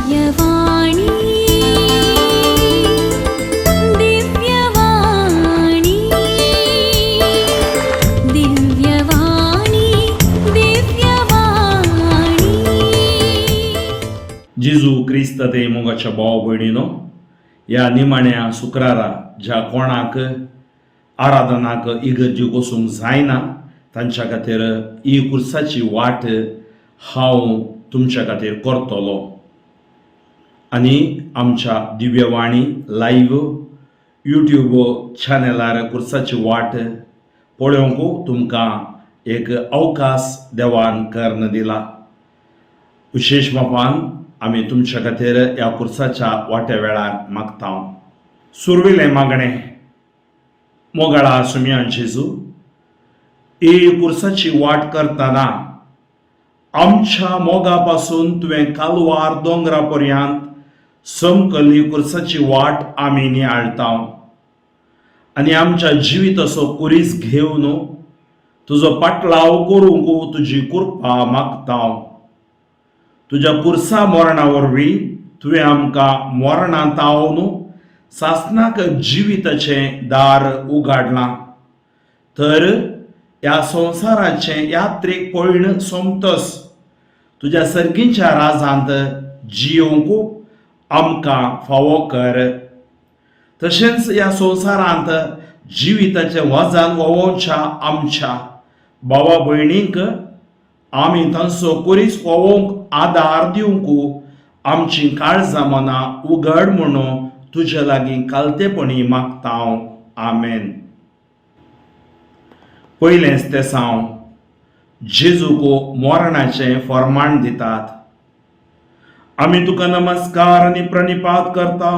दिव्यवाणी, दिव्यवाणी, दिव्यवाणी, दिव्यवाणी. जेजू क्रिस्त ते मोगाच्या भाव भयणीनो, ह्या निमाण्या शुक्रारा ज्या कोणाक आराधनाक इगर्जेक वचूंक जायना तांच्या खातीर ही खुर्साची वाट हांव तुमच्या खातीर करतलो आनी आमच्या दिव्यवाणी लायव्ह युट्यूब चॅनलार खुर्साची वाट पळोवंक तुमकां एक अवकाश देवान करून दिला. विशेश मापान आमी तुमच्या खातीर ह्या खुर्साच्या वाट्या वेळार मागता. सुरविलें मागणें. मोगाळा सुमयान जेजू, ही खुर्साची वाट करतना आमच्या मोगा पासून तुवें कालवार दोंगरा पर्यंत समकल्ली खुर्साची वाट आमी नियाळता आनी आमच्या जिविताचो कुरीस घेवन तुजो पाटलाव करूंक तुजी कृपा मागता. तुज्या खुर्सा मरणा वरवीं तुवें आमकां मरणां तावन सासणाक जिविताचें दार उगाडलां, तर ह्या संवसाराचें यात्रेक पळयण सोमतस तुज्या सर्गीच्या राजांत जियोवंक आमकां फावो कर. तशेंच ह्या संवसारांत जिविताचें वजन व्होवोवच्या आमच्या भावा भयणींक आमी तांचो कुरीस व्होवोवंक आदार दिवंक आमची काळजां मनां उगड म्हणून तुजे लागीं कालतेपणी मागता. आमेन. पयलेंच तेसांव. जेजूक मरणाचें फर्माण दितात. आमी तुका नमस्कार आनी प्रणिपात करता,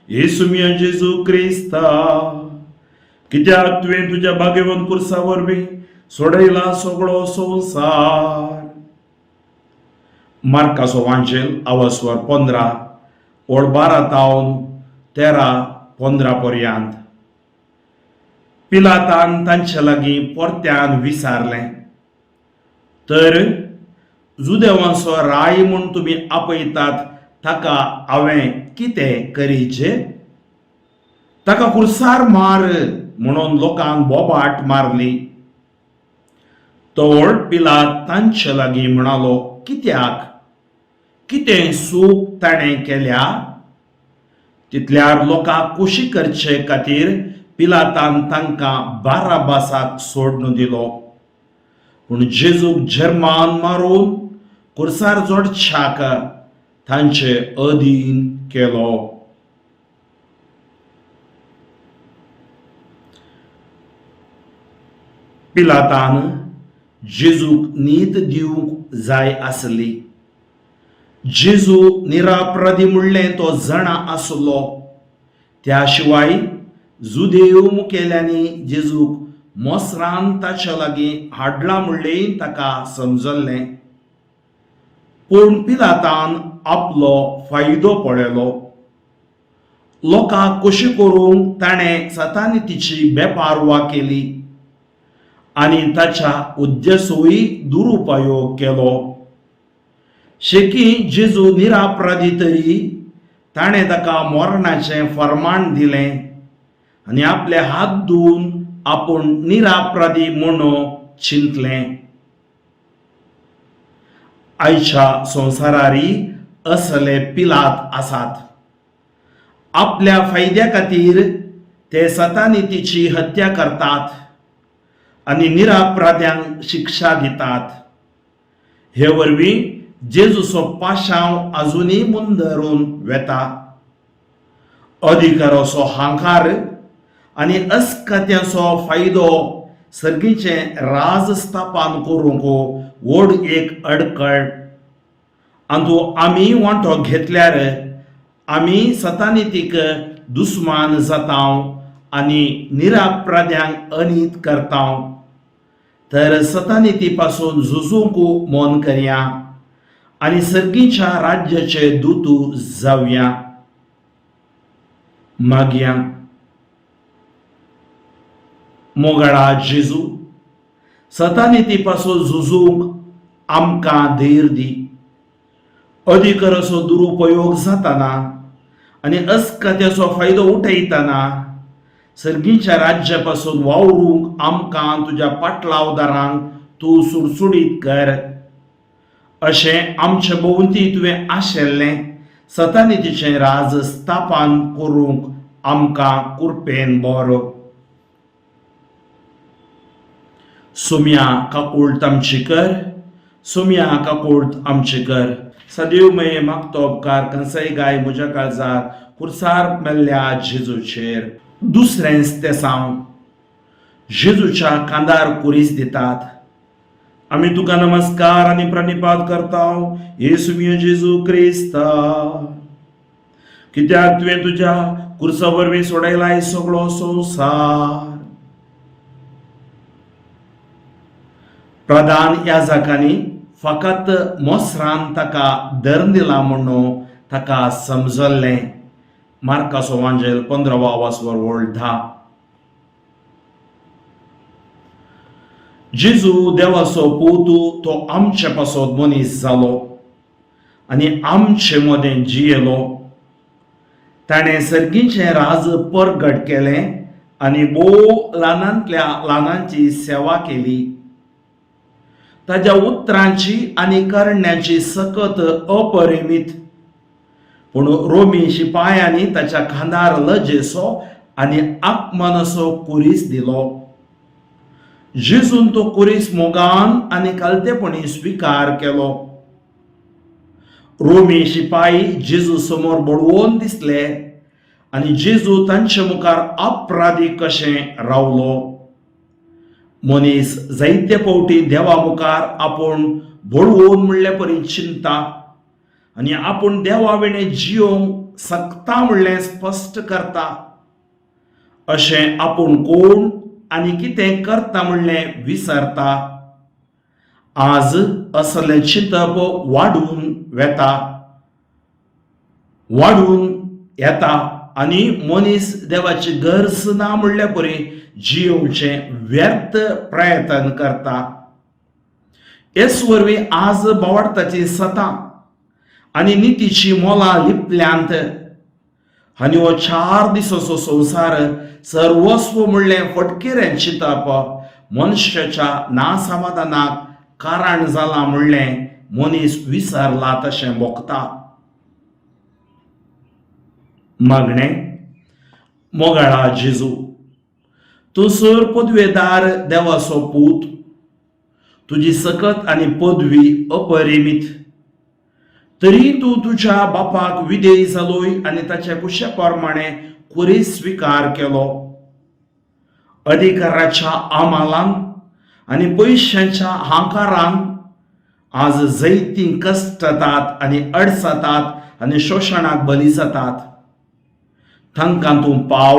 येसुमिया जेजू क्रिस्ता, कित्याक तुवें तुज्या भाग्यवंत कुर्सा वरवीं सोडयला सगळो संवसार. मार्काचो वांजेल, आवस्वर 15, ओळ 12 तावन 13 15 पर्यंत. पिलातान तांचे लागीं परत्यान विचारलें, तर जुदेवांचो राय म्हूण तुमी आपयतात ताका हांवें कितें करीचें? ताका खुर्सार मार म्हणून लोकांक बोबाट मारली. तवळ पिलात तांचे लागीं म्हणालो, कित्याक, कितें चूक ताणें केल्या? तितल्यार लोकांक खोशी करचे खातीर पिलातान तांकां बाराबासाक सोडून दिलो, पूण जेजूक जर्मान मारून खुर्सार जोडच्याक तांचे अधीन केलो. पिलातान जेजूक नीत दिवंक जाय आसली. जेजू निरापराधी म्हणलें तो जाणा आसलो. त्या शिवाय जुदेव मुखेल्यांनी जेजूक मोसरान ताच्या लागीं हाडला म्हणलें ताका समजल्लें. पूण पिलातान आपलो फायदो पळयलो. लोकांक खोशी करूंक ताणें सतानितीची बेपारवा केली आनी ताच्या उद्देशूय दुरुपयोग केलो. शेकी जेजू निरापराधी तरी ताणें ताका मरणाचें फर्माण दिलें आनी आपले हात धुवन आपूण निरापराधी म्हणून चिंतलें. आयच्या संवसारारी असले पिलात आसात. आपल्या फायद्या खातीर ते सतानितीची हत्या करतात आनी निरापराध्यांक शिक्षा दितात. हे वरवीं जेजूचो पाशांव अजुनूय मुंदरून वेता. अधिकाराचो हांकार आनी अस्कत्याचो फायदो सर्गीचें राज स्थापन करूंक व्हड एक अडकळ. अंदू आमी वांटो घेतल्यार आमी सतानितीक दुस्मान जाता आनी निरापराध्यांक अनीत करता. तर सतानिती पासून झुजूंक मन करया आनी सर्गीच्या राज्याचे दूतू जावया. मागया. मोगाळा जेजू, सतानिती पासून झुजूंक आमकां धैर्य दी. अधिकाराचो दुरुपयोग जाताना आनी अस्कत्याचो फायदो उठयतना सर्गीच्या राज्या पासून वावरूंक आमकां तुज्या पाटलावदारांक तूं सुडसुडीत कर. अशें आमचे भोंवती तुवें आशिल्लें सतानितीचें राज स्थापन करूंक आमकां कुरपेन बरो. सोम्या काकूळट आमची कर, सोम्या काकूळट आमची कर. सदैव मये मागतो उपकार कंसय गाय म्हज्या काळजार कुर्सार मेल्ल्या जेजूचेर. दुसरेंच तेसांव जेजूच्या कांदार कुरीस दितात. आमी तुका नमस्कार आनी प्रणिपात करताव येसू मियो जेजू क्रिस्ता, कित्याक तुवें तुज्या कुर्सा वरवीं सोडयलाय सगळो संवसार. प्रधान याजकांनी फकत मोसरान ताका धरून दिला म्हणून ताका समजल्लें. मार्काचो वांजेल 15 वासवर वळ 10. जेजू देवाचो पूत, तो आमचे पासत मनीस जालो आनी आमचे मदें जियेलो. ताणें सर्गीचें राज परगट केलें आनी भोव ल्हानांतल्या ल्हानांची सेवा केली. ताज्या उतरांची आनी करण्याची सकत अपरिमीत, पूण रोमी शिपायांनी ताच्या खांदार लजेचो आनी आपमानाचो कुरीस दिलो. जेजून तो कुरीस मोगान आनी कालतेपणी स्विकार केलो. रोमी शिपाई जेजू समोर बडवोन दिसले आनी जेजू तांचे मुखार अपराधी कशें रावलो. मनीस जायते फावटी देवा मुखार आपूण बडवोन म्हणले परी चिंता आनी आपूण देवा विणें जियोंक शकता म्हणलें स्पश्ट करता. अशें आपूण कोण आनी कितें करता म्हणलें विसरता. आज असलें चिंतप वाडून वेता, वाडून येता आनी मनीस देवाची गरज ना म्हणल्या परी जियोवचें व्यर्थ प्रयत्न करता. हेच वरवीं आज बावडताची सतां आनी नितीची मोलां लिपल्यांत आनी हो 4 दिसाचो संवसार सर्वस्व म्हणलें फटकिरें चिंतप मनशाच्या नासमाधानाक कारण जालां म्हणलें मनीस विसरला तशें भोगता. मागणें. मोगाळा जेजू, तूं सर पदवेदार देवाचो पूत, तुजी सकत आनी पदवी अपरिमीत, तरी तूं तुज्या बापाक विधेय जालोय आनी ताच्या कुशे प्रमाणे कुरीस स्विकार केलो. अधिकाराच्या आमालान आनी पयशांच्या हांकारान आज जैतीं कश्टतात आनी अडचतात आनी शोशणाक बली जातात. तांकां तूं पाव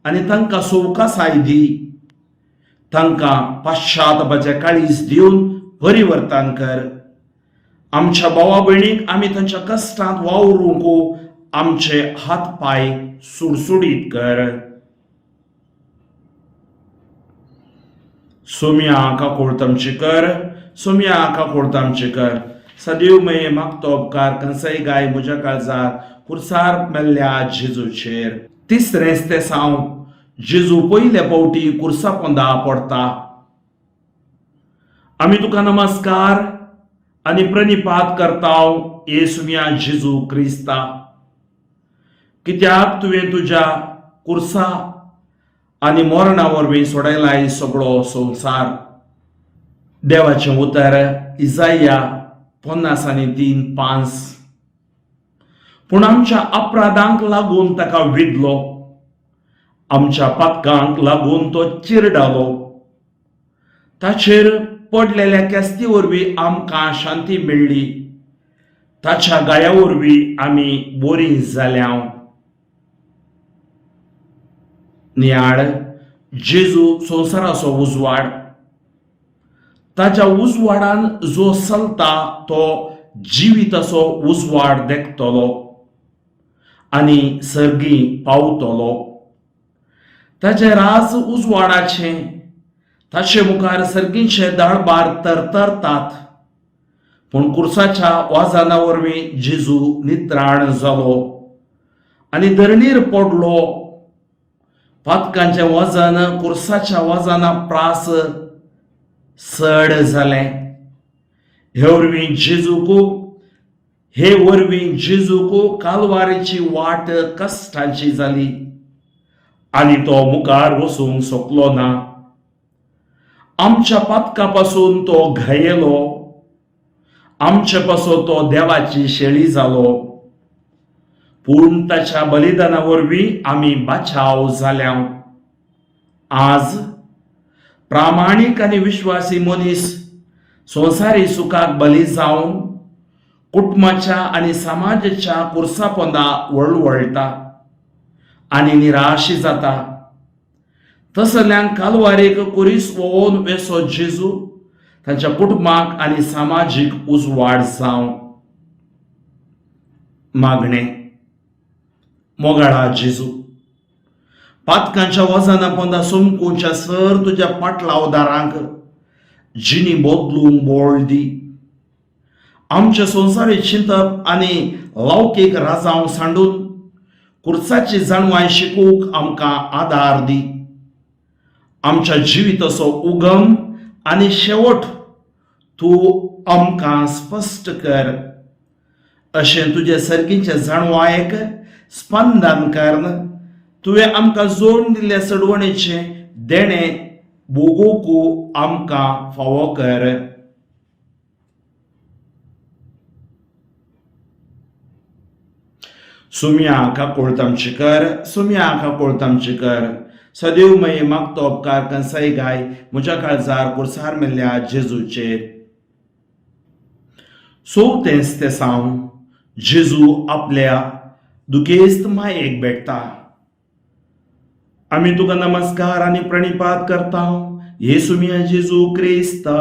आनी तांकां सवकासाय दी. तांकां पाश्चातापाचें काळीज दिवन परिवर्तन कर. आमच्या भावा भयणीक आमी तांच्या कश्टांत वावरूंक आमचे हात पांय सुडसुडीत कर. सोम्या काकूळट आमची कर, सोम्या काकूळट आमची कर. सदैव मये मागतो उपकार कंसय गाय म्हज्या काळजार कुर्सार मेल्ल्या जेजूचेर. तिसरेंच तें साव जेजू पयले फावटी कुर्सा पोंदा पडटा. आमी तुका नमस्कार आनी प्रणिपात करताव येसुम्या जेजू क्रिस्ता, कित्याक तुवें तुज्या कुर्सा आनी मरणा वरवीं सोडयलाय सगळो संवसार. देवाचें उतर इजाया 53:5. पूण आमच्या अपराधांक लागून ताका विदलो, आमच्या पातकांक लागून तो चिरडालो. ताचेर पडलेल्या केस्ती वरवीं आमकां शांती मेळ्ळी, ताच्या गाया वरवीं आमी बरीं जाल्या. नियाळ जेजू संवसाराचो उजवाड. ताच्या उजवाडान जो चलता तो जिविताचो उजवाड देखतलो आनी सर्गी पावतलो. ताचें राज उजवाडाचें, ताचे मुखार सर्गीचे दळबार तरतरतात. पूण कुर्साच्या वाजाना वरवीं जेजू नित्राण जालो आनी धरणीर पडलो. पातकांचें वजन कुर्साच्या वजना प्रास चड जालें. हे वरवीं जेजूक हे वरवीं जेजूक कालवारीची वाट कश्टांची जाली आनी तो मुखार वचूंक शकलो ना. आमच्या पातका पासून तो घायेलो, आमचे पासून तो देवाची शेळी जालो, पूण ताच्या बलिदाना वरवीं आमी बाचाव जाल्या. आज प्रामाणीक आनी विश्वासी मनीस संवसारी सुखाक बली जावन कुटुंबाच्या आनी समाजाच्या कुर्सापोंदा वळवळटा आनी निराशी जाता. तसल्यांक कालवारीक कुरीस वोवन वेसो जेजू तांच्या कुटुंबाक आनी सामाजीक उजवाड जावं. मागणें. मोगाळा जेजू, पातकांच्या वजना पोंदा सोमकुंच्या सर तुज्या पाटलावदारांक जिणी बदलूंक बोळ दी. आमच्या संवसारीक चिंतप आनी लौकीक राजांव सांडून कुर्साची जाणवाय शिकूंक आमकां आदार दी. आमच्या जिविताचो उगम आनी शेवट तूं आमकां स्पश्ट कर, अशें तुजे सर्गीचे जाणवायेक स्पंदन कर तुवें आमकां जोडून दिल्ल्या चडवणेचें देणें भोगूंक आमकां फावो कर. सुम्या काकुळट आमची कर, सुम्या काकुळट आमची कर. सदैव मये मागतो उपकार कंसाय गाय म्हज्या काळजार कुर्सार मेल्ल्या जेजूचेर. चवथेंच तेसांव जेजू आपल्या दुखेस्त मायेक भेटता. आमी तुका नमस्कार आनी प्रणिपात करता येसुमिया जेजू क्रिस्ता,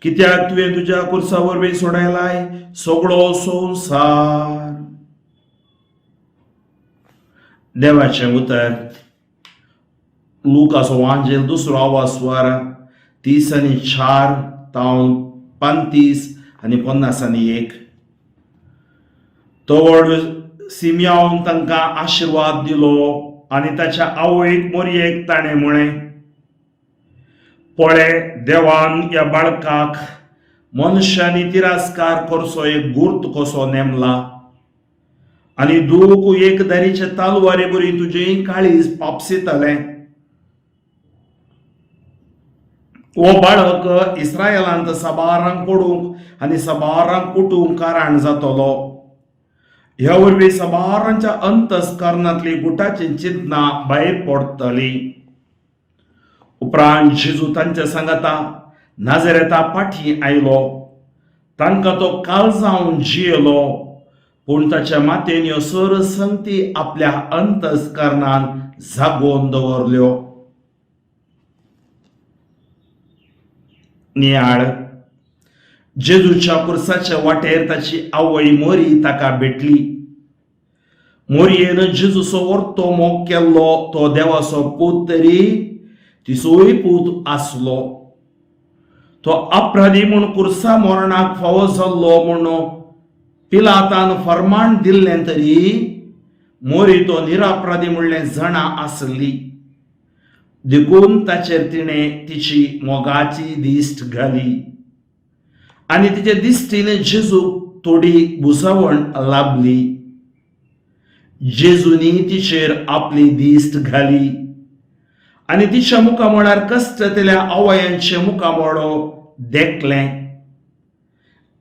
कित्याक तुवें तुज्या कुर्सा वरवीं सोडयलाय सगळो संवसार. देवाचें उतर लुकाचो वांजेल दुसरो आवाज 30 आनी 4 तावन 35 आनी 50 आनी 1. तो व्हड सिमयावन तांकां आशिर्वाद दिलो आनी ताच्या आवयक मोरयेक ताणें म्हळें, पळे देवान ह्या बाळकाक मनशांनी तिरस्कार करचो एक गुर्त कसो नेमला आनी दूख एक दारीचे तालवारे बरी तुजें काळीज पापसितलें. हो बाळक इस्रायलांत साबारांक पडूंक आनी साबारांक उठूंक कारण जातलो. ह्या वरवीं साबारांच्या अंतस्करणांतली गुटाची चिंतना भायर पडटली. उपरांत जेजू तांच्या सांगाता नाजरेता पाठी आयलो. तांकां तो काळजावन जियेलो, पूण ताच्या मातेन ह्यो सर संगती आपल्या अंतस्करणान जागोवन दवरल्यो. नियाळ. जेजूच्या कुर्साच्या वाटेर ताची आवय मोरी ताका भेटली. मोरयेन जेजूचो वर्तो मोग केल्लो. तो देवाचो पूत तरी तिचोय पूत आसलो. तो अपराधी म्हूण कुर्सा मरणाक फावो जाल्लो म्हूण पिलातान फर्माण दिल्लें तरी मोरी तो निरापराधी म्हणलें जाणा आसली, देखून ताचेर तिणें तिची मोगाची दिश्ट घाली आनी तिचे दिश्टीन जेजूक थोडी बुजावण लाबली. जेजूनी तिचेर आपली दिश्ट घाली आनी तिच्या मुखामळार कश्टतल्या आवयांचें मुखामळो देखलें.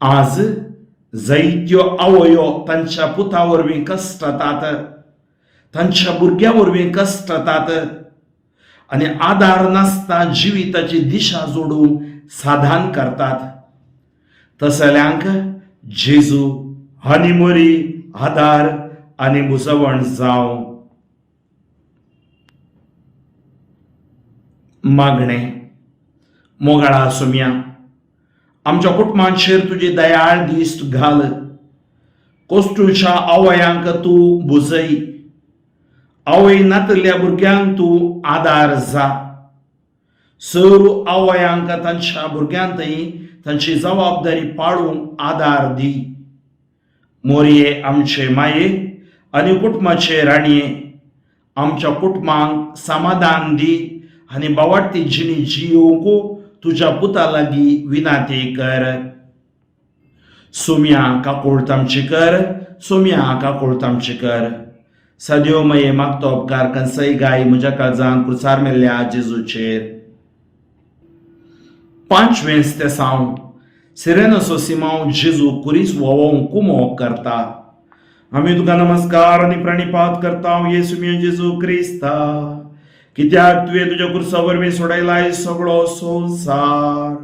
आज जायत्यो आवयो तांच्या पुता वरवीं कश्टतात, तांच्या भुरग्यां वरवीं कश्टतात आनी आदार नासतना जिविताची दिशा जोडूंक साधन करतात. तसल्यांक जेजू आनी मोरी आदार आनी बुजवण जावं. मागणें. मोगाळा सोम्या, आमच्या कुटुंबांचेर तुजी दयाळ दिश्ट घाल. कोस्टूच्या आवयांक तूं बुजय, आवय नातल्या भुरग्यांक तूं आदार जा. सर आवयांक तांच्या भुरग्यांतय तांची जबाबदारी पाळूंक आदार दी. मोरये आमचे माये आनी कुटुंबाचे राणये, आमच्या कुटुंबांक समाधान दी आनी बावाडटी जिणी जियोवंक तुज्या पुता लागीं विनाती कर. सोम्या काकूळट आमची कर, सोम्या काकूळट आमची कर. सद्यो मये मागतो उपकार कंसय गाय म्हज्या काळजान कुर्सार मेल्ल्या जेजूचेर. पांचवें तेसांव. सिरेनाचो सिमांव जेजू कुरीस व्होवोवंक कुमोक करता. आमी तुका नमस्कार आनी प्रणिपात करता येसू मियो जेजू क्रिस्ता, कित्याक तुवें तुज्या कुर्सा वरवीं सोडयलाय सगळो संवसार.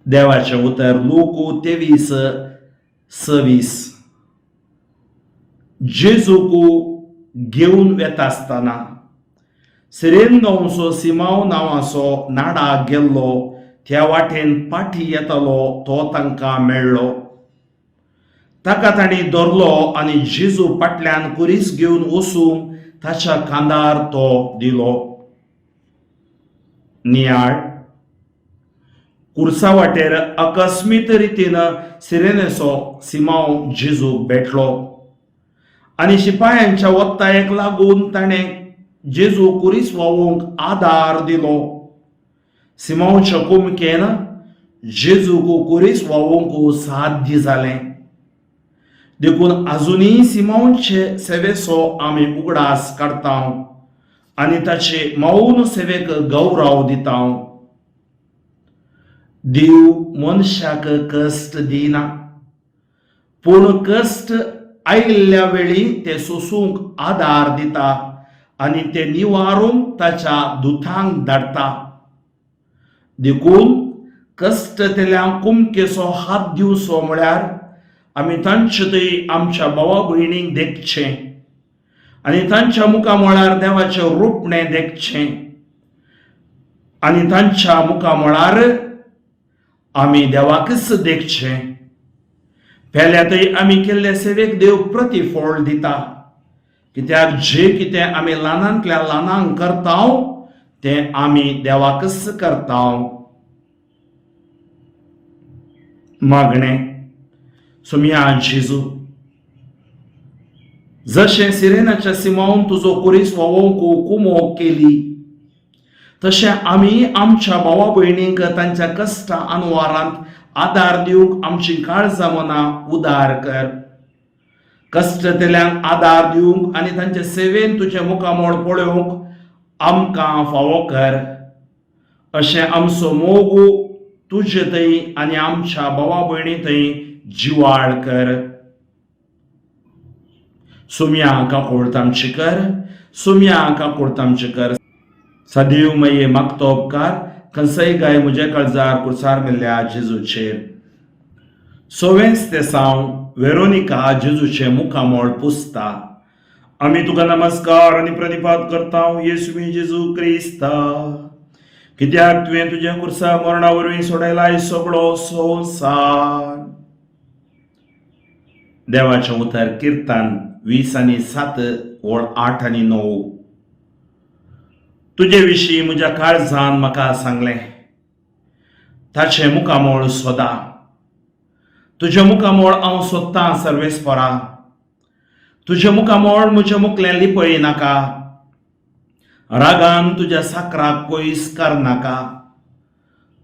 देवाचें उतर लूक 23:26. जेजूक घेवन वेता आसतना सिरेन गांवचो सिमांव नांवाचो नाडाक गेल्लो त्या वाटेन पाटी येतालो तो तांकां मेळ्ळो. ताका तांणी धरलो आनी जेजू फाटल्यान कुरीस घेवन वचूंक ताच्या खांदार तो दिलो. नियाळ. कुर्सा वाटेर अकस्मीत रितीन सिरेनेचो सिमांव जेजूक भेटलो आनी शिपायांच्या वत्तायेक लागून ताणें जेजू कुरीस व्हांवोवंक आदार दिलो. सिमांवच्या कुमकेन जेजूक कुरीस व्हांवोवंक साध्य जालें. देखून आजुनूय सिमांवचे सेवेचो आमी उगडास काडटा आनी ताचे मौन सेवेक गौरव दिता. देव मनशाक कश्ट दिना, पूण कश्ट आयिल्ल्या वेळी ते सोसूंक आदार दिता आनी ते निवारूंक ताच्या दुतांक धाडटा. देखून कश्टतल्यांक कुमकेचो हात दिवचो म्हळ्यार आमी तांचे थंय आमच्या भावा भयणींक देखचें आनी तांच्या मुखामळार देवाचें रुपणें देखचें आनी तांच्या मुखामळार आमी देवाकच देखचें. पेल्या थंय आमी केल्ले सेवेक देव प्रतिफळ दिता, कित्याक जे कितें आमी ल्हानांतल्या ल्हानांक करता तें आमी देवाकच करता. मागणें. सोमया जेजू, जशें सिरेनाच्या सिमावन तुजो कुरीस व्हांवोवंक कुमोक केली, तशें आमी आमच्या भावा भयणींक तांच्या कश्टां अनवारांत आदार दिवंक आमची काळजां मनां उदार कर. कश्टतल्यांक आदार दिवंक आनी तांचे सेवेन तुजें मुखामळ पळोवंक आमकां फावो कर. अशें आमचो मोग तुजे थंय आनी आमच्या भावा भयणी थंय जिवाळ कर. सोम्या काकूळट आमची कर, सोम्या काकूळट आमची कर. सदैव मये मागतो उपकार खंयसय गाय म्हज्या काळजार कुर्सार मेल्ल्या जेजूचेर. सवेंच तेसांव. वेरोनिका जेजूचें मुखामळ पुसता. आमी तुका नमस्कार आनी प्रणिपात करता येसू जेजू क्रिस्ता, कित्याक तुवें तुज्या कुर्सा मरणा वरवीं सोडयलाय सगळो संवसार. देवाचें उतर किर्तन 20 आनी 7 ओळ 8 आनी 9. तुजे विशीं म्हज्या काळजान म्हाका सांगलें, ताचें मुखामळ सोदा. तुजें मुखामळ हांव सोदतां सर्वेस्परा, तुजें मुखामळ म्हजें मुखलें लिपय नाका. रागान तुज्या साकराक पयस करनाका.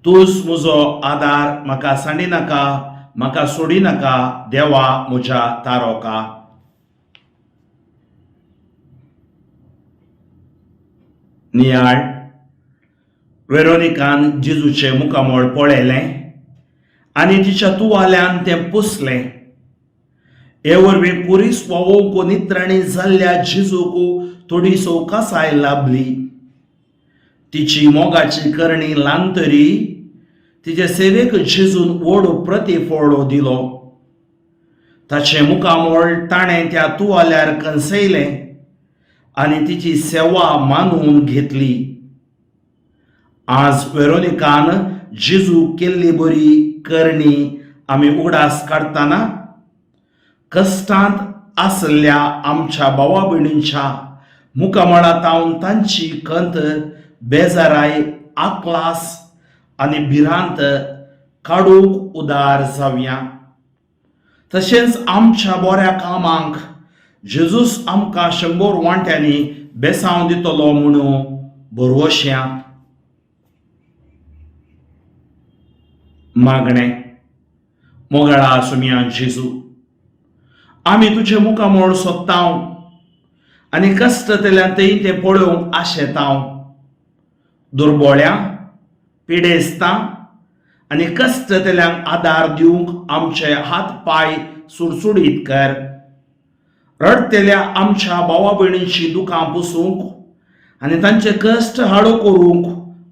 तूंच म्हजो आदार, म्हाका सांडी नाका, म्हाका सोडी नाका, देवा म्हज्या तारोका. नियाळ. वेरोनिकान जेजूचें मुखामळ पळयलें आनी तिच्या तुवाल्यान तें पुसलें. हे वरवीं कुरीस पावोवंक नित्राणी जाल्ल्या जेजूक थोडी सवकासाय लाबली. तिची मोगाची करणी ल्हान तरी तिचे सेवेक जेजून व्हड प्रतिफळ दिलो. ताचें मुखामळ ताणें त्या तुवाल्यार कनसयलें आनी तिची सेवा मानून घेतली. आज वेरोनिकान जेजू केल्ली बरी करणी आमी उगडास काडटना कश्टांत आसल्या आमच्या भावा भयणींच्या मुखामळा तावन तांची खंत, बेजाराय, आकलास आनी भिरांत काडूंक उदार जावया. तशेंच आमच्या बऱ्या कामांक जेजूस आमकां शंबर वांट्यांनी बेसांव दितलो म्हणून भरवश्या. मागणें. मोगाळा सुमया जेजू, आमी तुजें मुखामळ सोदतांव आनी कश्ट तेल्यान थंय तें पळोवंक आशेतांव. दुर्बोळ्या, पिडेस्तां आनी कश्ट तेल्यांक आदार दिवंक आमचे हात पांय सुडसुडीत कर. रडटेल्या आमच्या भावा भयणींची दुकां पुसूंक आनी तांचे कश्ट हाडो करूंक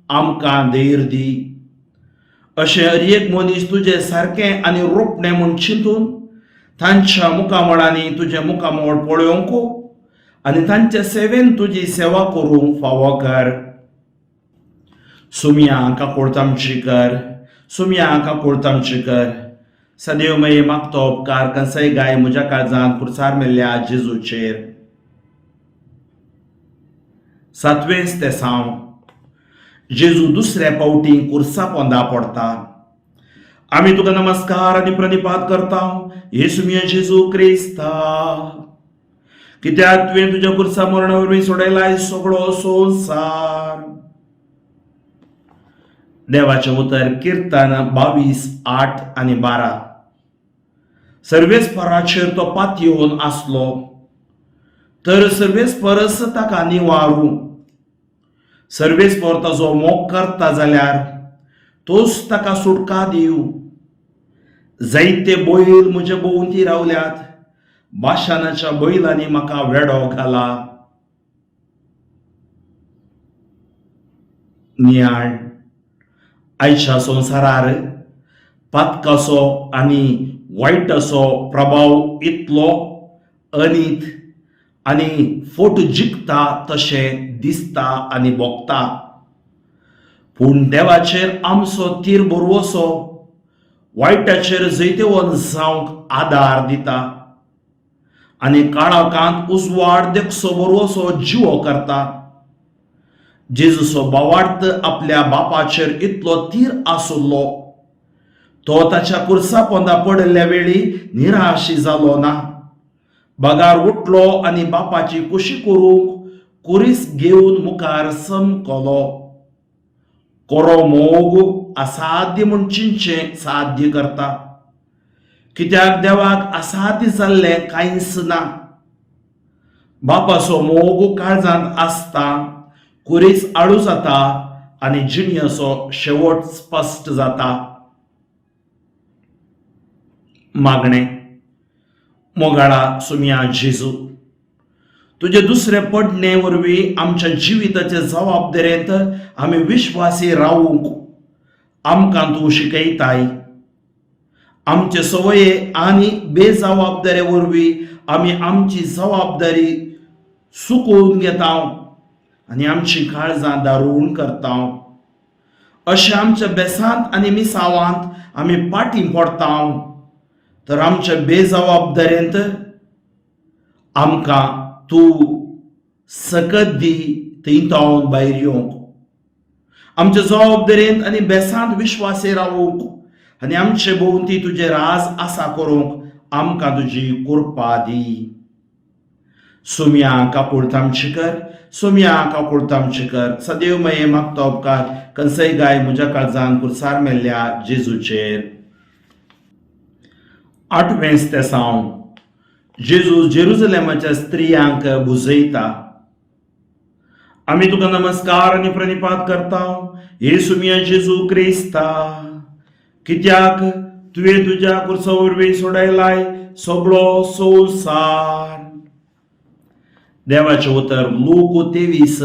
आमकां धैर्य दी. अशें हर एक मनीस तुजें सारकें आनी रोपणें म्हूण चिंतून तांच्या मुखामळांनी तुजें मुखामळ पळोवंक आनी तांचे सेवेन तुजी सेवा करूंक फावो कर. सुमया काकुळतामची कर, सुमया काकुळतामची कर. सदैवमय मागतो उपकार कंसय गाय म्हज्या काळजांत खुर्सार मेल्ल्या जेजूचेर. सातवेंच ते साव. जेजू दुसऱ्या फावटी कुर्सा पोंदा पडता. आमी तुका नमस्कार आनी प्रणिपात करता, येसू मिया जेजू क्रिस्ता, कित्याक तुवें तुज्या कुर्सा मरणा वरवीं सोडयलाय सगळो संवसार. देवाचें उतर किर्तन 22 8 आनी 12. सर्वेस्पराचेर तो पातयेवन आसलो तर सर्वेस्परस ताका निवारू. सर्वेस्पर ताजो मोग करता जाल्यार तोच ताका सुटका दिवं. जायते बैल म्हजे भोंवती रावल्यात, बाशानाच्या बैलांनी म्हाका वेडो घाला. नियाळ. आयच्या संवसारार पातकाचो आनी वायटाचो प्रभाव इतलो अनीत आनी फोट जिखता तशें दिसता आनी भोगता, पूण देवाचेर आमचो तीर बरवसो वायटाचेर जैतेवन जावंक आदार दिता आनी काळोखांत उजवाड देखचो बरवसो जिवो करता. जेजूचो भावार्थ आपल्या बापाचेर इतलो तीर आसलो, तो ताच्या कुर्सा पोंदा पडिल्ल्या वेळी निराशी जालो ना, बगार उठलो आनी बापाची कुशी करूंक कुरीस घेवन मुखार समकलो. कोरो मोग असाध्य म्हूण चिंतचें साध्य करता, कित्याक देवाक असाध्य जाल्लें कांयच ना. बापाचो मोग काळजांत आसता कुरीस आळू जाता आनी जिणयेचो शेवट स्पश्ट जाता. मागणें. मोगाळा सुमया जेजू, तुजे दुसरे पडणे वरवीं आमच्या जिविताचे जबाबदारेंत आमी विश्वासी रावूंक आमकां तूं शिकयताय. आमचे संवये आनी बेजबाबदारे वरवीं आमी आमची जबाबदारी चुकोवन घेता आनी आमची काळजां दारूण करता. अशें आमच्या बेसांत आनी मिसावांत आमी पाटी पडटा तर आमच्या बेजबाबदारेंत आमकां तूं सकत दी थंय तावन भायर येवंक, आमच्या जबाबदारेंत आनी बेसांत विश्वासी रावूंक आनी आमचे भोंवती तुजें राज आसा करूंक आमकां तुजी कृपा दी. सुमया काकुळतामची कर, सुमया काकुळतामची कर. सदैव मये मागतो उपकार कंसय गाय म्हज्या काळजान कुर्सार मेल्ल्या जेजूचेर. आठवेंच ते सावन. जेजू जेरुजलेमाच्या स्त्रियांक बुजयता. आमी तुका नमस्कार आनी प्रणिपात करता, येसू मिया जेजू क्रिस्ता, कित्याक तुवें तुज्या कुर्सा वरवीं सोडयलाय सगळो संवसार. देवाचें उतर लूक 23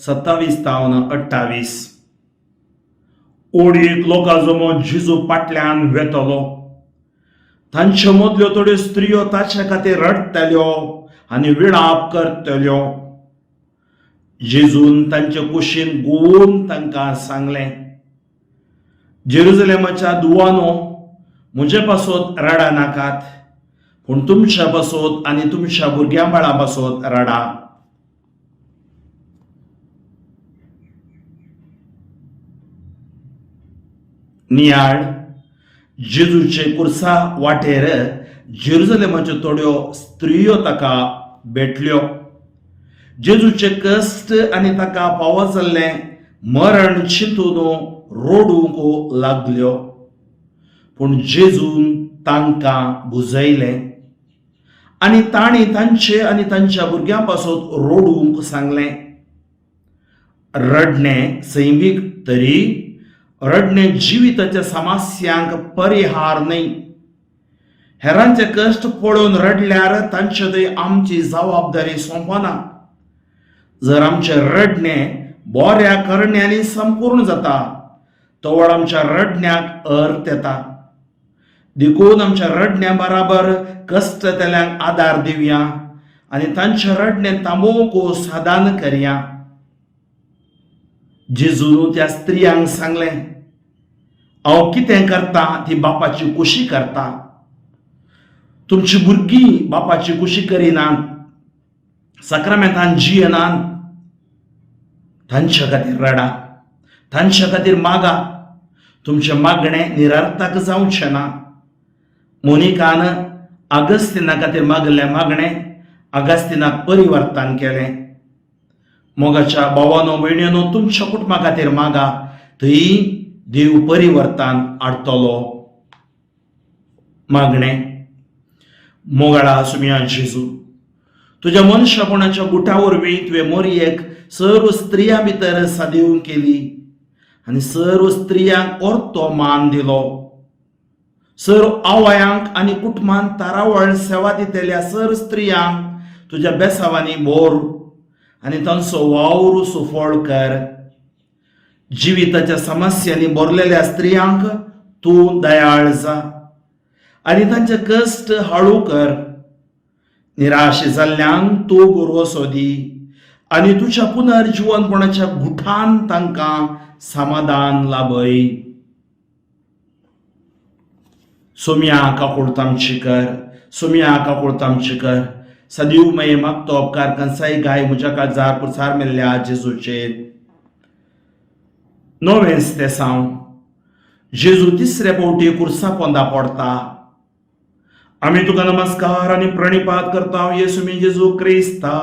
27 तावन 28. ओडीक लोकां जमो जेजू फाटल्यान वेतलो. तांचे मदल्यो थोड्यो स्त्रियो ताचे खातीर रडटल्यो आनी विळाप करतल्यो. जेजून तांचे कुशीन गोवन तांकां सांगलें, जेरुजलेमाच्या दुवानो, म्हजे पासत रडा नाकात, पूण तुमच्या पासत आनी तुमच्या भुरग्यां बाळां पासत रडा. नियाळ जेजूचे कुर्सा वाटेर जेरुजलेमाच्यो थोड्यो स्त्रियो ताका भेटल्यो. जेजूचे कश्ट आनी ताका फावो जाल्लें मरण चिंतून रडूंक लागल्यो. पूण जेजून तांकां बुजयलें आनी तांणी तांचे आनी तांच्या भुरग्यां पासत रडूंक सांगलें. रडणें सैमीक तरी रडणें जिविताच्या समस्यांक परिहार न्हय. हेरांचे कश्ट पळोवन रडल्यार तांचे थंय आमची जबाबदारी सोंपना. जर आमचें रडणें बऱ्या करण्यांनी संपूर्ण जाता तवळ आमच्या रडण्याक अर्थ येता. देखून आमच्या रडण्या बराबर कश्टतल्यांक आदार दिवया आनी तांचें रडणें थांबोवंक सादान करया. जेजून त्या स्त्रियांक सांगलें, हांव कितें करता ती बापाची खुशी करता. तुमची भुरगीं बापाची खुशी करिनात, साक्रामेंतान जियेनात, तांच्या खातीर रडा, तांच्या खातीर मागा. तुमचें मागणें निरर्थक जावचें ना. मोनिकान आगस्तिना खातीर मागलें मागणें आगस्तिनाक परिवर्तन केलें. मोगाच्या भावानो भयणीनो, तुमच्या कुटुंबा खातीर मागा, थंय देव परिवर्तन हाडटलो. मागणें. मोगाळा सुमया जेजू, तुज्या मनशापणाच्या गुटा वरवीं तुवें मोरयेक सर्व स्त्रियां भितर सादीव केली आनी सर्व स्त्रियांक orto मान दिलो. सर्व आवयांक आनी कुटुंबान तारावळ सेवा दितल्या सर्व स्त्रियांक तुज्या बेसावांनी बोर आनी तांचो वावर सुफळ कर. जिविताच्या समस्यांनी भरलेल्या स्त्रियांक तूं दयाळ जा आनी तांचे कश्ट हाळू कर. निराश जाल्ल्यांक तूं भरवसो दी आनी तुज्या पुनर्जिवनपणाच्या गुठान तांकां समाधान लाभय. सोम्या काकुळतामची कर, सोम्या काकुळतामची कर. सदैव मये मागतो उपकार कंसाई गाय म्हज्या काळजार पुरसार मेल्ल्या जेजूचेर. नवेंच तें साव. जेजू तिसरे फावटी कुर्सा पोंदा पडटा. आमी तुका नमस्कार आनी प्रणिपात करता येसू मी जेजू क्रिस्ता,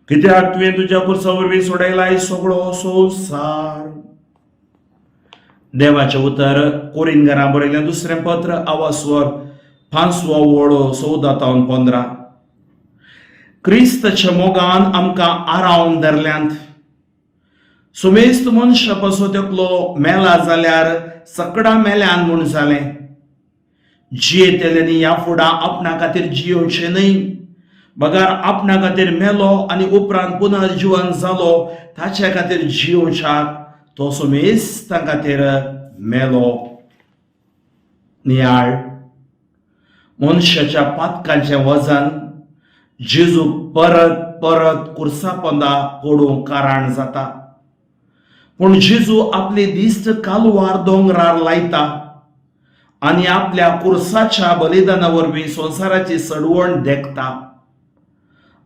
कित्याक तुवें तुज्या कुर्सा वरवीं सोडयलाय सगळो संवसार. देवाचें उतर कोरिंगरां बरयलें दुसरें पत्र आवासवर पांचवो वळो 14 तावन 15. क्रिस्ताच्या मोगान आमकां आरावन धरल्यांत. सुमेस्त मनशा पासून एकलो मेला जाल्यार सकडां मेल्यान म्हूण जालें. जियेतल्यांनी ह्या फुडां आपणा खातीर जियोवचें न्हय, बगर आपणा खातीर मेलो आनी उपरांत पुनर्जिवन जालो ताचे खातीर जियोवच्याक तो सुमेस्तां खातीर मेलो. नियाळ. मनशाच्या पातकांचें वजन जेजू परत परत कुर्सा पोंदा पडूंक कारण जाता. पूण जेजू आपली दिश्ट कालवार दोंगरार लायता आनी आपल्या कुर्साच्या बलिदाना वरवीं संवसाराची सडवण देखता.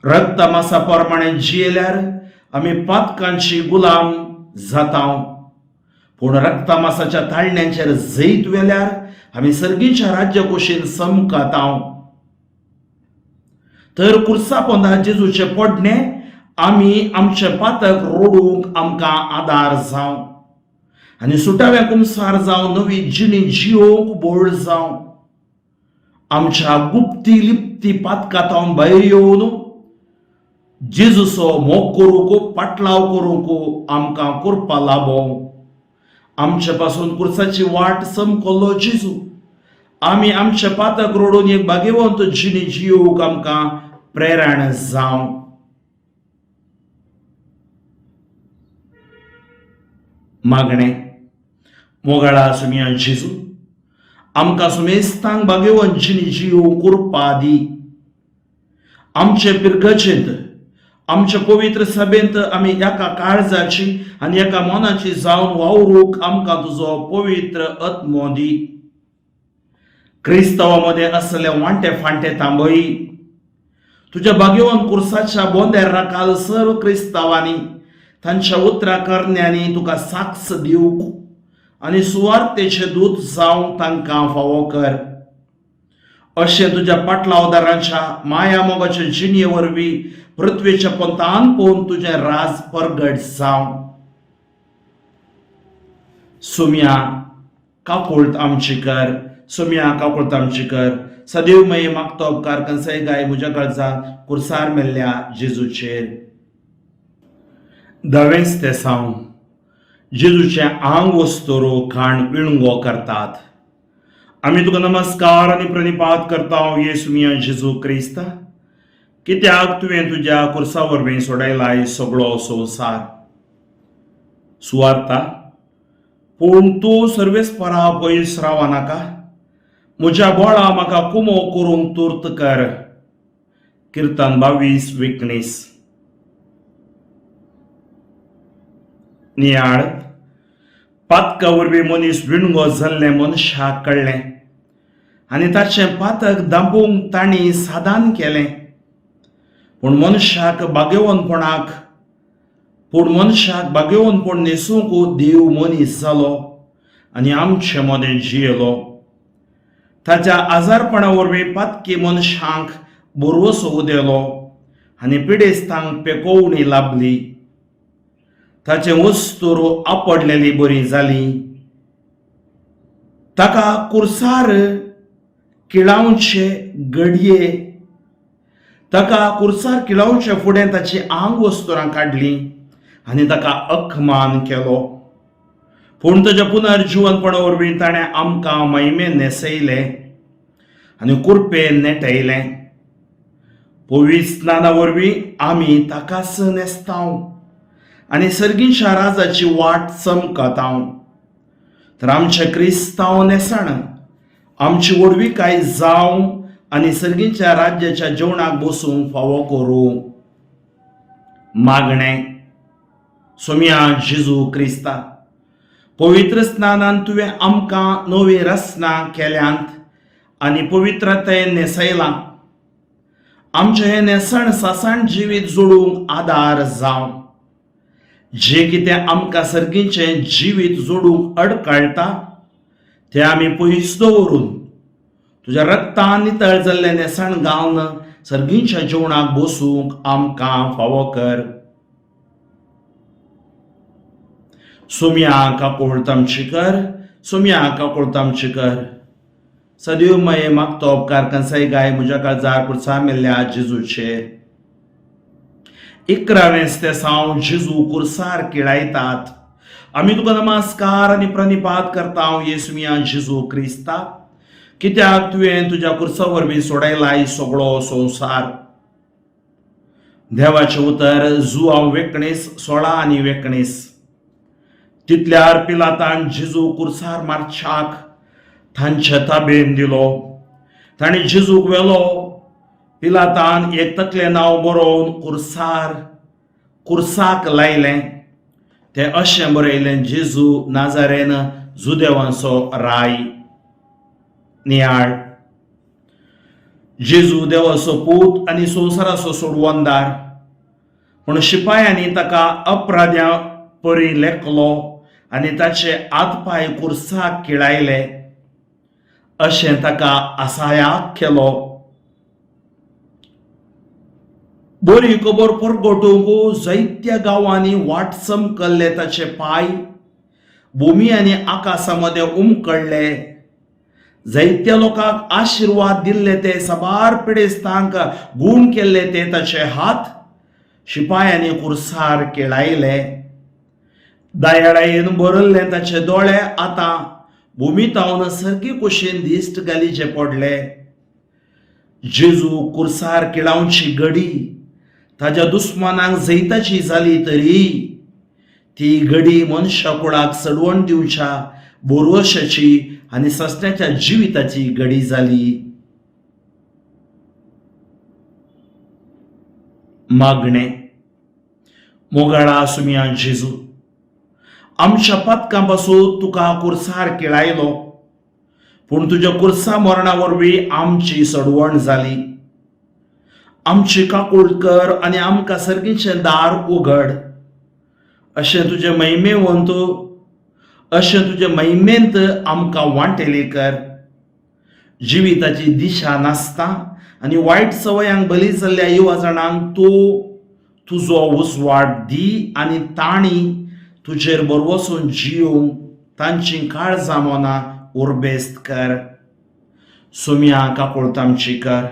रक्तमासा प्रमाणे जियेल्यार आमी पातकांची गुलाम जाता, पूण रक्तमासाच्या ताळण्यांचेर जैत व्हेल्यार आमी सर्गीच्या राज्यकुशीन समकता. तर कुर्सा पोंदा जेजूचें पडणें आमी आमचें पातक रोडूंक आमकां आदार जावं आनी सुटाव्या कुमसार जावं नवी जिणी जियोवंक बोळ जावं. आमच्या गुप्ती लिप्ती पातकां भायर येवन जेजूचो मोग करूंक, पाटलाव करूंक आमकां करपा लाबो. आमचे पासून कुर्साची वाट समकल्लो जेजू, आमी आमचे पातक रोडून एक भाग्यवंत जिणी जियोवंक आमकां प्रेरण जावं. मागणें. मोगाळा सुमया जेजू, आमकां सुमेस्तांक भाग्यवंत जिणी जियोवंक कृपा दी. आमचे पिरगजेंत, आमच्या पवित्र सभेंत आमी एका काळजाची आनी एका मनाची जावन वावरूंक आमकां तुजो पवित्र आत्मो दी. क्रिस्तांवा मदें आसले वांटे फांटे थांबय. तुज्या भाग्यवान कुर्साच्या बोंद्यार राखाल सर्व क्रिस्तांवांनी तांच्या उतरां करण्यांनी तुका साक्ष दिवंक आनी सुवार्तेचे दूत जावंक तांकां फावो कर. अशें तुज्या पाटलावदारांच्या माया मोगाचे जिणये वरवीं पृथ्वेच्या पोंतान पळोवन तुजें राज परगट जावं. सोम्या काकुळट आमची कर, सोम्या काकुळट आमची कर. सदैव मये मागतो उपकार कंसय गाय म्हज्या काळजांत कुर्सार मेल्ल्या जेजूचेर. धावेंच तेसांव. जेजूचें आंग वस्तुरो खाण विणगो करतात. आमी तुका नमस्कार आनी प्रणिपात करता येसू मिया जेजू क्रिस्त, कित्याक तुवें तुज्या कुर्सा वरवीं सोडयलाय सगळो संवसार. सुवार्ता. पूण तूं सर्वेस्परा पयस रावा नाका, म्हज्या बोळा म्हाका कुमो करूंक तुर्त कर. किर्तन 22 19. नियाळ. पातका वरवीं मनीस विणगो जाल्लें मनशाक कळ्ळें आनी ताचें पातक दांपूंक तांणी सादान केलें. पूण मनशाक भाग्यवंतपणाक पूण मनशाक भाग्यवंतपण न्हेसूंक देव मनीस जालो आनी आमचे मदें जियेलो. ताच्या आजारपणा वरवीं पातकी मनशांक भरवसो उदेलो आनी पिडेस्तांक पेकोवणी लाबली. ताचें वस्तूर आपडलेली बरी जाली. ताका कुर्सार किळावचे घडये ताका कुर्सार किळावचे फुडें ताची आंग वस्तुरां काडलीं आनी ताका अखमान केलो. पूण ताच्या पुनर्जिवनपणा वरवीं ताणें आमकां महिमे न्हेसयलें आनी कुरपेन नेटयलें. पवित्र स्नाना वरवीं आमी ताकाच न्हेसतांव आनी सर्गीच्या राजाची वाट चमकतांव. तर आमचें क्रिस्तांव न्हेसण आमची व्हडविकाय जावं आनी सर्गीच्या राज्याच्या जेवणाक बसूंक फावो करूं. मागणें. सोम्या जेजू क्रिस्ता, पवित्र स्नानान तुवें आमकां नवी रचना केल्यांत आनी पवित्रतायेन न्हेसयलां. आमचें हें न्हेसण सासाण जिवीत जोडूंक आदार जावं. जें कितें आमकां सर्गीचें जिवीत जोडूंक अडकळटा तें आमी पयस दवरून तुज्या रक्तान नितळ जाल्लें न्हेसण घालून सर्गीच्या जेवणाक बसूंक आमकां फावो कर. सोम्या काकुळट आमची कर, सोम्या काकुळट आमची कर. सदैव मये मागतो उपकार कंसाय गाय म्हज्या काळजार कुर्सा मेल्ल्या जेजूचेर. इकरावें तेसांव. जेजू कुर्सार किळायतात. आमी तुका नमस्कार आनी प्रणिपात करता येसुमिया जेजू क्रिस्ता, कित्याक तुवें तुज्या कुर्सा वरवीं सोडयलाय सगळो संवसार. देवाचें उतर जुआंव 19 16 आनी 19. तितल्यार पिलातान जेजू कुर्सार मारच्याक तांचे ताबेन दिलो. तांणी जेजूक व्हेलो. पिलातान एक तकलें नांव बरोवन कुर्सार कुर्साक लायलें. तें अशें बरयलें, जेजू नाजारेन जुदेवांचो राय. नियाळ. जेजू देवाचो पूत आनी संवसाराचो सोडवणदार, पूण शिपायांनी ताका अपराध्या परी लेखलो आनी ताचे हात पांय कुर्साक किळायले. अशें ताका आसायाक केलो. बरी खबर परगटूंक जायत्या गांवांनी वाट चमकल्ले ताचे पांय भुमी आनी आकाशा मदें उमकळ्ळे. जायत्या लोकांक आशिर्वाद दिल्ले ते साबार पिडेस्तांक गूण केल्ले ते ताचे हात शिपायांनी कुर्सार केळायले. दयाळायेन भरल्ले ताचे दोळे आतां भुमी तावन सर्गी कुशीन दिश्ट घालीचे पडले. जेजू कुर्सार किळावची घडी ताज्या दुस्मानांक जैताची जाली तरी ती घडी मनशाकुळाक सडवण दिवच्या बोरवशाची आनी सस्त्याच्या जिविताची घडी जाली. मागणें. मोगाळा सुमिया जेजू, आमच्या पातकां पासून तुका कुर्सार किळायलो, पूण तुज्या कुर्सा मरणा वरवीं आमची सडवण जाली. आमची काकूळ कर आनी आमकां सर्गीचें दार उगड. अशें तुजें महिमेवंत अशें तुजे महिमेंत आमकां वांटेली कर. जिविताची दिशा नासता आनी वायट संवयांक बली जाल्ल्या युवा जाणांक तूं तुजो उजवाड दी आनी तांणी तुजेर भरवसून जियोवंक तांचीं काळजां मनां उर्बेस्त कर. सुम्या काकुळतामची कर,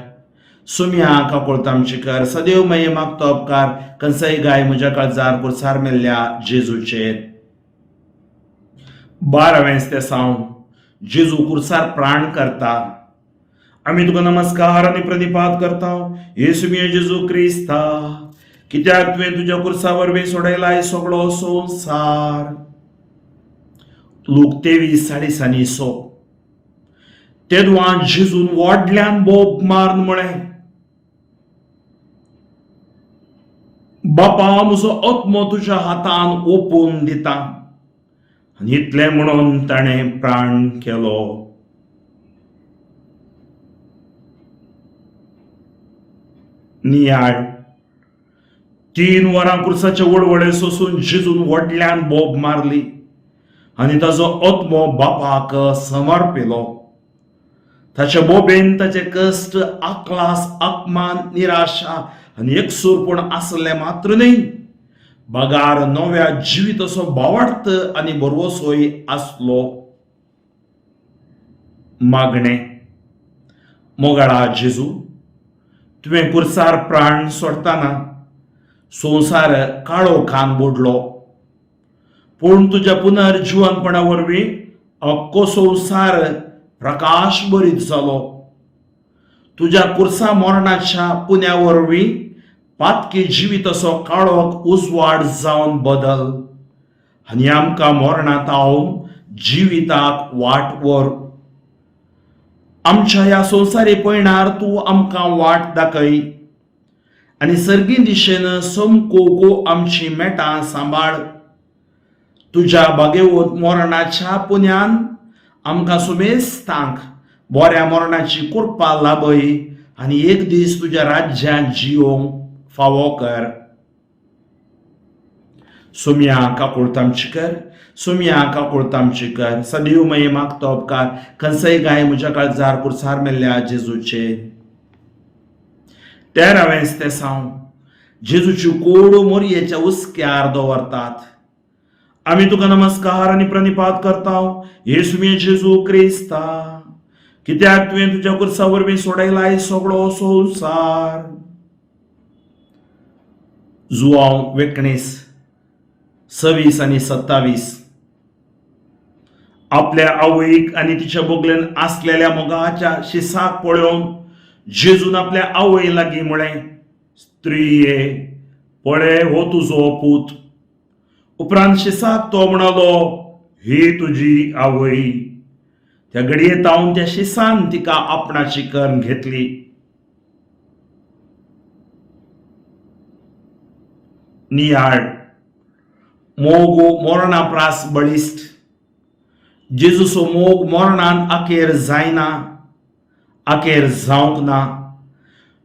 सुम्या काकुळतामची कर. सदैव मये मागतो उपकार कंसय गाय म्हज्या काळजार कुर्सार मेल्ल्या जेजूचेर. बारावें तेसांव. जेजू कुर्सार प्राण करता. आमी तुका नमस्कार आनी प्रणिपात करता येसू मिय जेजू क्रिस्ता, कित्याक तुवें तुज्या कुर्सा वरवीं सोडयलाय सगळो संवसार. लूक 23:40. तेदवां जेजून व्हडल्यान बोब मारून म्हळें, बापा, म्हजो आत्मो तुज्या हातान ओपून दिता. आनी इतलें म्हणून ताणें प्राण केलो. नियाळ. 3 वरां कुर्साचे वळवळे सोसून जेजून व्हडल्यान बोब मारली आनी ताजो आत्मो बापाक समर्पिलो. ताच्या बोबेन ताचे कश्ट, आकलास, अपमान, निराशा आनी एकसूरपण आसलें मात्र न्हय, बगार नव्या जिविताचो भावार्थ आनी भरवसोय आसलो. मागणें. मोगाळा जेजू, तुवें कुर्सार प्राण सोडतना संवसार काळो खान बुडलो, पूण तुज्या पुनर्जिवनपणा वरवीं अख्खो संवसार प्रकाश बरीत जालो. तुज्या कुर्सा मरणाच्या पुण्या वरवीं पातकी जिविताचो काळोख उजवाड जावन बदल आनी आमकां मरणांत हांव जिविताक वाट व्हर. आमच्या ह्या संवसारी पयणार तूं आमकां वाट दाखय आनी सर्गी दिशेन समकोको आमची मेटां सांबाळ. तुज्या बागेवत मरणाच्या पुण्यान आमकां सुमेस्तांक बऱ्या मरणाची कृपा लाभय आनी एक दीस तुज्या राज्यांत जियोवंक फावो कर. सुम्या काकुळतामची कर, सुम्या काकुळतामची कर. सदैव मये मागतो उपकार खंयसय गाय म्हज्या काळजार कुर्सार मेल्ल्या जेजूचे. तेरावें तेसांव. जेजूची कोड मोरयेच्या हुस्क्यार दवरतात. आमी तुका नमस्कार आनी प्रणिपात करता येसुमी जेजू क्रिस्ता, कित्याक तुवें तुज्या कुर्सा वरवीं सोडयलाय सगळो संवसार. जुवांव 19, 26 आनी 27. आपल्या आवयक आनी तिच्या बगलेन आसलेल्या मोगाच्या शिसाक पळोवन जेजून आपल्या आवय लागीं म्हळें, स्त्रीये, पळय हो तुजो पूत. उपरांत शिसाक तो म्हणालो, ही तुजी आवय. त्या घडये तावन त्या शिसान तिका आपणाची करून घेतली. नियाळ. मोग मरणा प्रास बळिश्ट. जेजूचो मोग मरणान अखेर जायना, अखेर जावंक ना.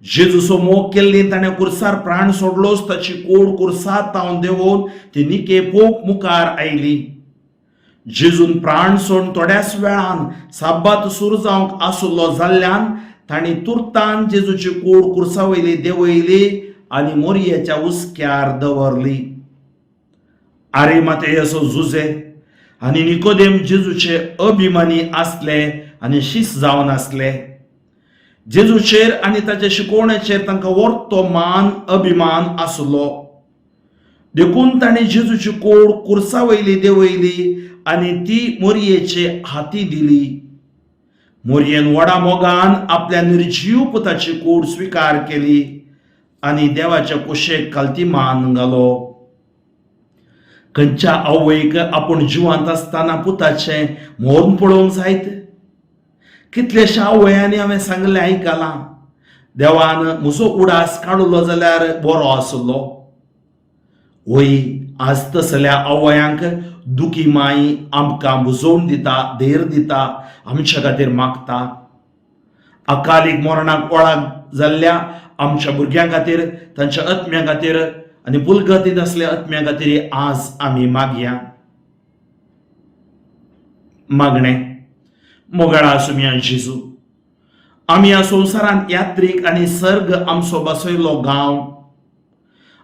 जेजूचो मोग केल्ली ताणें कुर्सार प्राण सोडलोच. ताची कोड कुर्सार तावन देंवोवन ती निके पोक मुखार आयली. जेजून प्राण सोडून थोड्याच वेळान साब्बात सुरू जावंक आसलो जाल्ल्यान तांणी तुर्तान जेजूची कोड कुर्सा वयली देंवयली आनी मोरयेच्या हुस्क्यार दवरली. आरिमाथेयाचो जुजे आनी निकोदेम जेजूचे अभिमानी आसले आनी शीस जावन आसले. जेजूचेर आनी ताच्या शिकवणेचेर तांकां वर्तो मान अभिमान आसलो, देखून तांणी जेजूची कोड कुर्सा वयली देंवयली आनी ती मोरयेचे हाती दिली. मोरयेन व्हडा मोगान आपल्या निर्जीव पुताची कोड स्विकार केली आनी देवाच्या कुशेक खालती मान घालो. खंयच्या आवयक आपूण जिवांत आसतना पुताचें मोर्न पळोवंक जायत? कितलेश्या आवयांनी हांवें सांगलें आयकलां, देवान म्हजो उडास काडलो जाल्यार बरो आसलो. वय, आज तसल्या आवयांक दुखी माई आमकां बुजोवन दिता, धैर्य दिता, आमच्या खातीर मागता. अकालीक मरणाक ओळख जाल्ल्या आमच्या भुरग्यां खातीर, तांच्या आत्म्या खातीर आनी पुलगतींत आसल्या आत्म्या खातीर आज आमी मागया. मागणें. मोगाळा सुमया जेजू, आमी ह्या संवसारांत यात्रीक आनी सर्ग आमचो बसयलो गांव.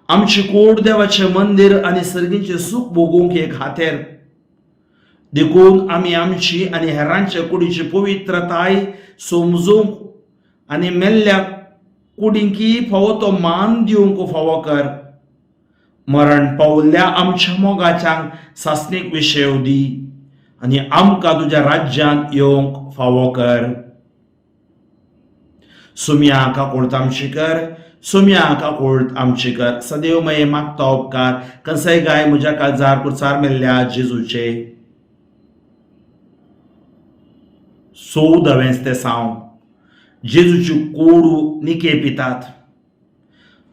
आमची कूड देवाचें मंदीर आनी सर्गीचें सूख भोगूंक एक हातेर. देखून आमी आमची आनी हेरांच्या कुडीची पवित्रताय समजूंक आनी मेल्ल्या कुडींकी फावो तो मान दिवंक फावो कर. मरण पावल्ल्या आमच्या मोगाच्यांक सासणीक विशेव दी आनी आमकां तुज्या राज्यांत येवंक फावो कर. सुमया काकुळट आमची कर, सुमया काकुळट आमची कर. सदैव मये मागता उपकार कंसय गाय म्हज्या काळजार कुर्सार मेल्ल्या जेजूचे. चवदावेंच तें साव जेजूची कोडू निके पितात.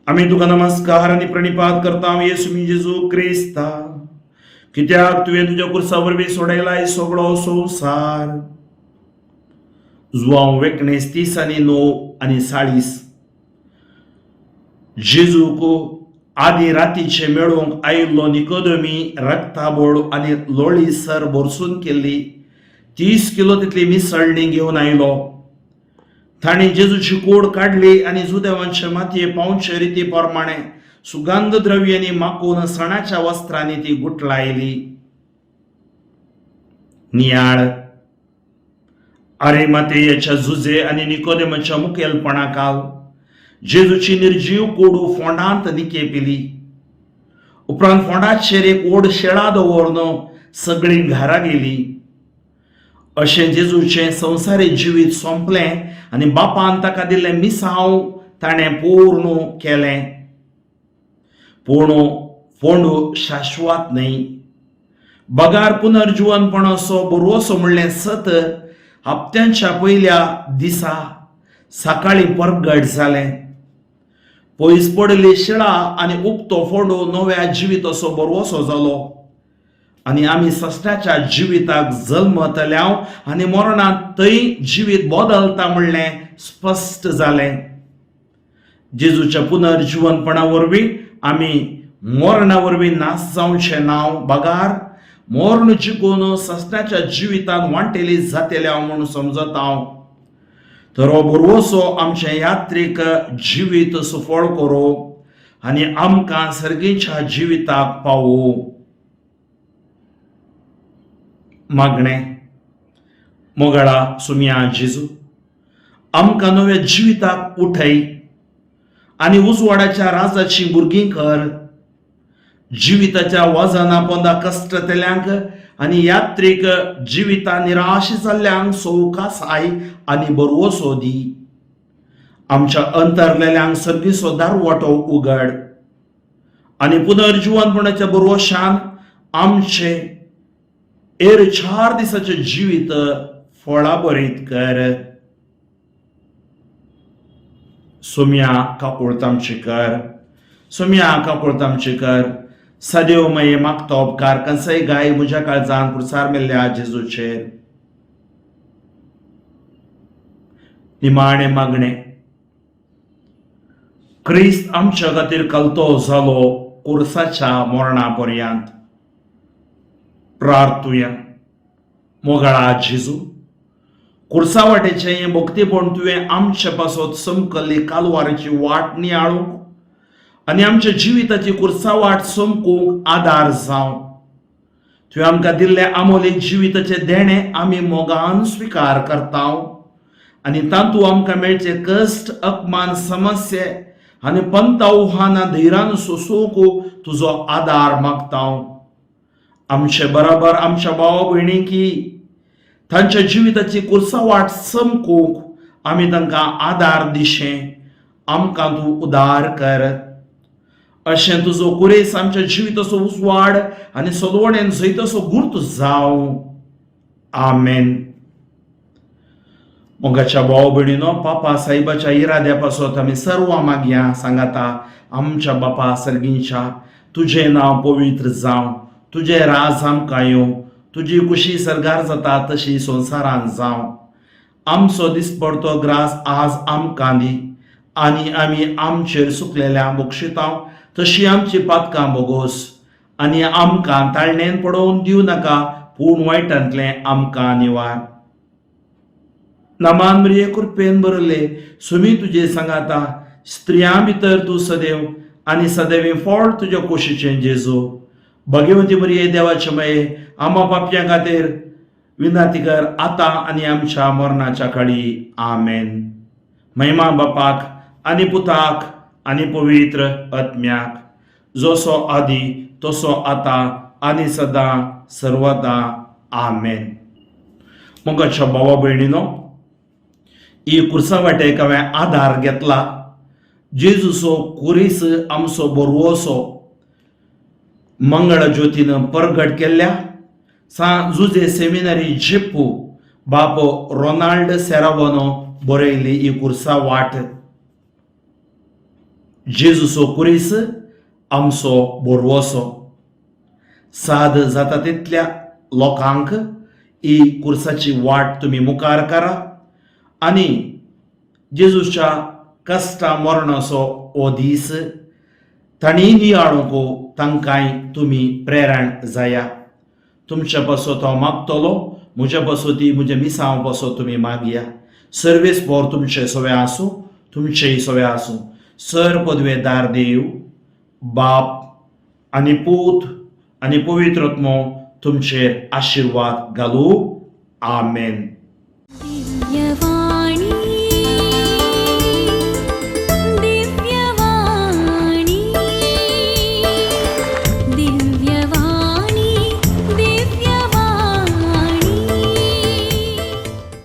आमी तुका नमस्कार आनी प्रणिपात करता येसू जेजू क्रिस्ता, कित्याक तुवें तुज्या कुर्सा वरवीं सोडयलाय सगळो संवसार. जुवांव वेकणेस 30 आनी 9 आनी 40. जेजूक आदी रातीचे मेळूंक आयिल्लो निकोदमी रक्ताबोळ आनी लोळी सर भरसून केल्ली 30 किलो तितली मिसळणी घेवन आयलो. तांणी जेजूची कूड काडली आनी जुदेवांचे मातये पावचे रिती प्रमाणे सुगंध द्रव्यांनी माकून सणाच्या वस्त्रांनी ती गुटलायली. नियाळ. आरिमातेयाच्या जुजे आनी निकोदेमाच्या मुखेलपणाकाल जेजूची निर्जीव कोडू फोंडांत निकेपिली. उपरांत फोंडाचेर एक व्हड शेळा दवरून सगळीं घरा गेली. अशें जेजूचें संवसारी जिवीत सोंपलें आनी बापान ताका दिल्लें मिसांव ताणें पूर्ण केलें. पूण फोंडू शाश्वत न्हय, बगार पुनर्जिवनपणाचो बरोसो म्हणलें सत हप्त्यांच्या पयल्या दिसा सकाळीं परगट जालें. पयस पडिल्ली शिळा आनी उक्तो फोंडू नव्या जिविताचो बरोसो जालो आनी आमी सस्त्याच्या जिविताक जल्मतल्या आनी मरणांत थंय जिवीत बदलता म्हणलें स्पश्ट जालें. जेजूच्या पुनर्जिवनपणा वरवीं आमी मरणा वरवीं नाश जावचें नांव बगार मर्ण जिखून सस्त्याच्या जिवितान वांटेली जातले हांव म्हणून समजता हांव. तर हो भरवसो आमचें यात्रीक जिवीत सुफळ करूं आनी आमकां सर्गीच्या जिविताक पावूं. मागणें. मोगाळा सुमया जेजू, आमकां नव्या जिविताक उठय आनी उजवाडाच्या राजाची भुरगीं कर. जिविताच्या वजना पोंदा कश्टतल्यांक आनी यात्रीक जिविता निराश जाल्ल्यांक सवकासाय आनी बरवसो दी. आमच्या अंतरलेल्यांक सर्गीचो दारवाटो उगड आनी पुनर्जिवनपणाच्या बरवशान आमचे एर 4 दिसाचें जिवीत फळाभरीत कर. सोम्या काकुळट आमची कर, सोम्या काकुळट आमची कर. सदैव मये मागता उपकार कंसय गाय म्हज्या काळजान पुरसार मेल्ल्या जेजूचेर. निमाणें मागणें. क्रिस्त आमच्या खातीर कलतो जालो कुर्साच्या मरणा पर्यंत. प्रार्थुया. मोगाळा जेजू, कुर्सा वाटेचें हें भक्तीपण तुवें आमचे पासत समकल्ली कालवारीची वाट नियाळूंक आनी आमच्या जिविताची कुर्सा वाट समकूंक आदार जावं. तुवें आमकां दिल्लें आमोलीक जिविताचें देणें आमी मोगान स्विकार करता आनी तातूंत आमकां मेळचे कश्ट, अपमान, समस्ये आनी पंतावहानां धैर्यान सोंसूंक तुजो आदार मागता. आमचे बराबर आमच्या भाव भयणींकी तांच्या जिविताची कुर्सा वाट समकूंक आमी तांकां आदार दिशें आमकां तूं उदार कर. अशें तुजो कुरेस आमच्या जिविताचो उजवाड आनी सदवणेन जैताचो गुर्त जावं. आमेन. मोगाच्या भाव भयणीनो, पापा साहेबाच्या इराद्या पासत आमी सर्वां मागया. सांगाता आमच्या बापा सर्गींच्या, तुजें नांव पवित्र जावं, तुजें राज आमकां येवं, तुजी खुशी सर्गार जाता तशी संवसारान जावं. आमचो दिसपडतो ग्रास आज आमकां दी आनी आमी आमचेर सुकलेल्या बक्षितांव तशी आमची पातकां बोगोस आनी आमकां ताळणेन पडोवन दिवं नाका, पूण वायटांतलें आमकां निवार. नामान मरिये, कृपेन भरले, सुमी तुजे सांगाता. स्त्रियां भितर तूं सदैव आनी सदैवी फळ तुज्या कोशीचें जेजू. भगवती मरिये, देवाचे माये, आमा पापयां खातीर विनंती कर, आतां आनी आमच्या मरणाच्या काळी. आमेन. महिमा बापाक आनी पुताक आनी पवित्र आत्म्याक, जसो आदी तसो आतां आनी सदां सर्वदा. आमेन. मोगाच्या भावा भयणीनो, ही कुर्सा वाटेक हांवें आदार घेतला जेजूचो कुरीस आमचो बरवसो, मंगळ ज्योतीन परगट केल्ल्या सां जुजे सेमिनरी जेपू, बाप रोनाल्ड सेरावनो बरयल्ली ही कुर्सा वाट. जेजूचो कुरीस आमचो बरवसो. साद जाता तितल्या लोकांक ही कुर्साची वाट तुमी मुखार करा आनी जेजूच्या कश्टा मरणाचो हो दीस तांणी नियाळूंक तांकांय तुमी प्रेरण जाया. तुमच्या पासत हांव मागतलो, म्हज्या पासत, म्हज्या मिसांव पासत तुमी मागया. सर्वेस्पोर तुमचे सगळे आसूं, तुमचेय सगळे आसूं. सर पदवेदार देव बाप आनी पूत आनी पवित्र आत्मो तुमचेर आशिर्वाद घालूं. आमेन. दिव्यवाणी.